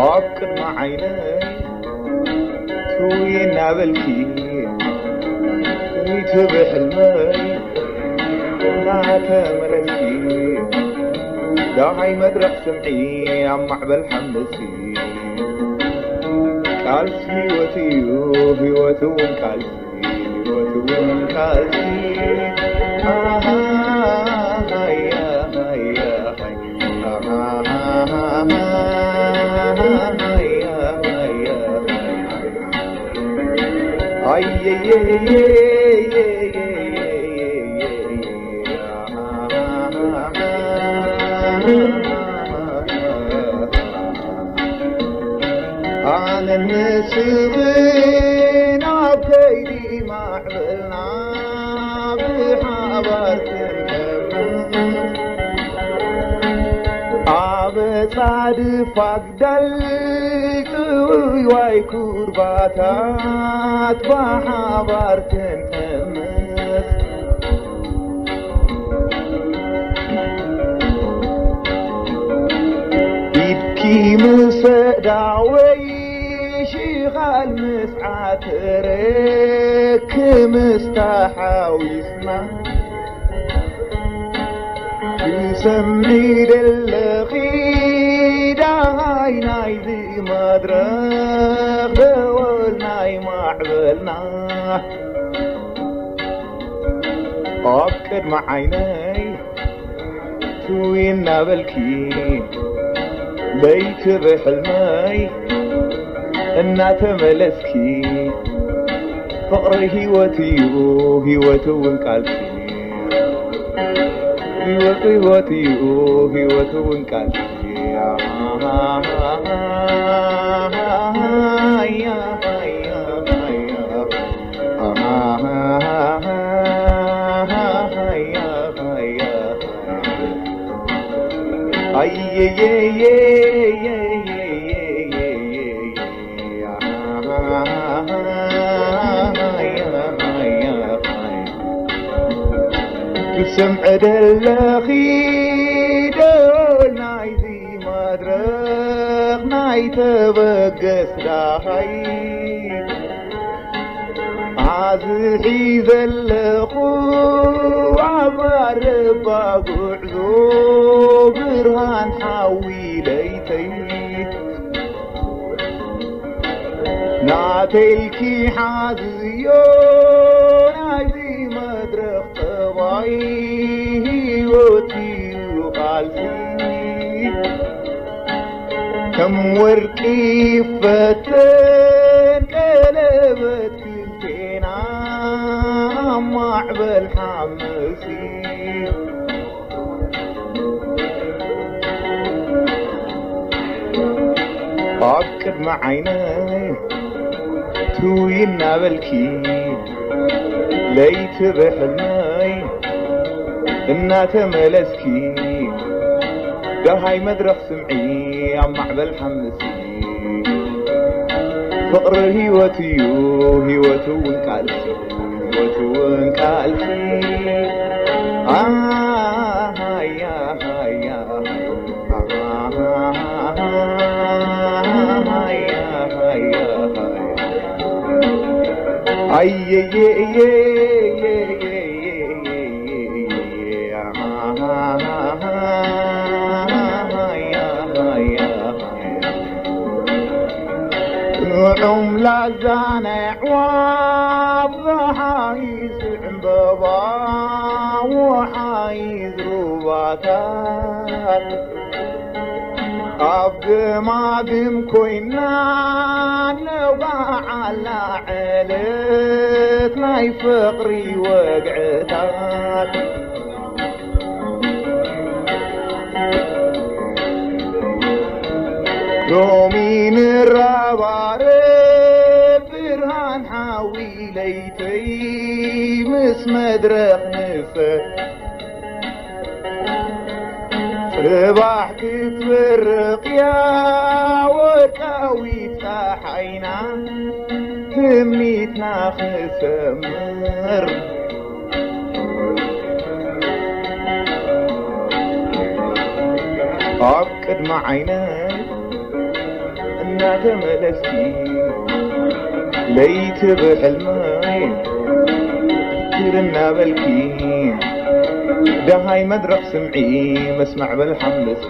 ኣብ ቅድሚ ዓይነይ ትውይ እናበልኪ፣ ከይትብሕልመይ እናተመለስኪ፣ ደሃይ መድረኽ ስምዒ ኣብ ማዕበል ሓምሲ። ቃልሲ ህይወት እዩ፣ ህይወት እውን ቃልሲ፣ ህይወት እውን ቃልሲ። ኣሃ፣ ሃያ፣ ሃያ፣ ሃያ። ኣሃ፣ ሃያ፣ ሃያ፣ ሃያ። ኣየየየየየየ። ኣነን ንስኽን ኣብ ከይዲ ማዕበልና ብሓባር ክንከብር፣ ኣብ ጻድፍ ኣግዳል ጽውይዋይ ኩርባታት ብሓባር ክንጥምት። ኢድኪ ምስ ኣእዳወይ ሽኻል ምስ ዓተረ ክምስታ ሓዊስና፣ ትሰምዒ ደለኺ ዳሃይ ናይዚ መድረኽ ደወል ናይ ማዕበልና። ኣብ ቅድሚ ዓይነይ ትውይ እናበልኪ፣ ለይቲ ብሕልመይ እናተመለስኪ፣ ፍቕሪ ህይወት እዩ፣ ህይወት እውን ቃልሲ። ህይወት፣ ህይወት እዩ፣ ህይወት እውን ቃልሲ። ትሰምዐ ደለኺ ዶ ናይዚ መድረኽ ናይ ተበገስ ዳሃይ? ኣዝሒ ዘለኹ ኣብ ኣረባ ጉዕዞ ብርሃን ሓዊ ለይተይ፣ ናተይልኪ ሓዝዮ ናይዚ መድረኽ ጠባይ፣ ህይወት እዩ ቃልሲ። ከም ወርቂ ይፈተን ቀለበት ክልቴና ኣብ ማዕበል ሓምሲ። ኣብ ቅድሚ ዓይነይ ትውይ እናበልኪ፣ ለይቲ ብሕልመይ እናተመለስኪ፣ ደሃይ መድረኽ ስምዒ ኣብ ማዕበል ሓምሲ። ፍቕሪ ህይወት እዩ፣ ህይወት እውን ቃልሲ፣ ህይወት እውን ቃልሲ። ኣሃያ፣ ሃያ፣ ሃያ። ጥዑም ላዛ ናይ ኣዕዋፍ፣ ወሓይዝ ዕምበባ፣ ወሓይዝ ሩባታት፣ ኣብ ገማግም ኮይና ነውጋዓላ ዕለት ናይ ፍቕሪ ወግዕታት። ሎሚ ንረባረብ ብርሃን ሓዊ ለይተይ ምስ መድረኽ ንፈ ጽባሕ ክትበርቕ እያ ወርቃዊት ጸሓይና፣ ትምኒትና ክሰምር። ኣብ ቅድሚ ዓይነይ እናተመለስኪ፣ ለይቲ ብሕልመይ ትር እናበልኪ፣ ደሃይ መድረኽ ስምዒ፣ መስመዕ በል ሓምሲ።